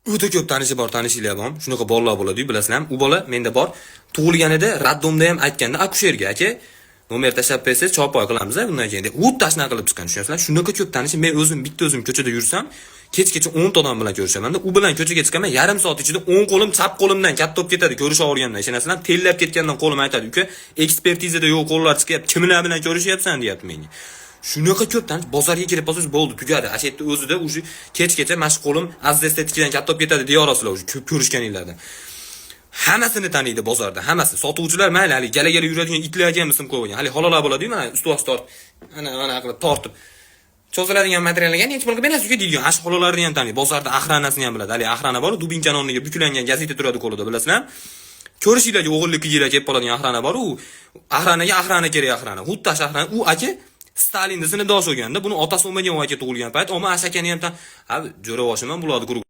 O'ta ko'p tanishi bor, tanishinglar bor. Shunaqa bolalar bo'ladi, bilasizlarmi? U bola menda bor. Tug'ilganida роддом da ham aytganda akusherga: "Aka, nomer tashlab bersangiz, choy qilamiz bundan keyin", deb. Xuddi shunaqa qilib chiqqan, tushunasizlar? Shunaqa ko'p tanishi, men o'zim bitta o'zim ko'chada yursam, kechgacha 10 ta odam bilan ko'rishaman-da. U bilan ko'chaga chiqaman, yarim soat ichida o'ng qo'lim chap qo'limdan katta bo'lib ketadi, ko'risha olgandan, ishonasizlarmi? Tellab ketgandan qo'lim aytadi: "Uka, ekspertizada yo'q qo'llar chiqyapti, kimlar bilan ko'rishyapsan?" deyapti menga. Shunaqa ko'p tanish, bozorga kirib qolsangiz bo'ldi, tugadi. Ana shu yerda o'zida уже kechgacha mana shu qo'lim Aziz estetikidan katta bo'lib ketadi deya olasizlar уже ko'p ko'rishganinglardan. Hammasini taniydi bozorda, hammasi. Sotuvchilar mayli, hali gala-gala yuradigan itlarga ham ism qo'yib olgan. Hali xolalar bo'ladi-yu, mana usti osti tortib, ana mana qilib tortib. Cho'ziladigan materiallarga necha pulga berasiz, uka, deydigan. Ana shu xolalarni ham taniydi. Bozorda охрана sini ham biladi. Hali охрана bor, дубинка ni o'rniga buklangan gazeta turadi qo'lida, bilasizlarmi? Ko'rishinglarga o'g'illik qilginglar kelib qoladigan охрана bor, u охрана ga охрана kerak, охрана. Xuddi shu охрана. U aka Stalinni sinfdoshi bo'lganda, buni otasi bo'lmagan u aka tug'ilgan payt, ammo asha akani ham tan, ha, jo'raboshiman bularni.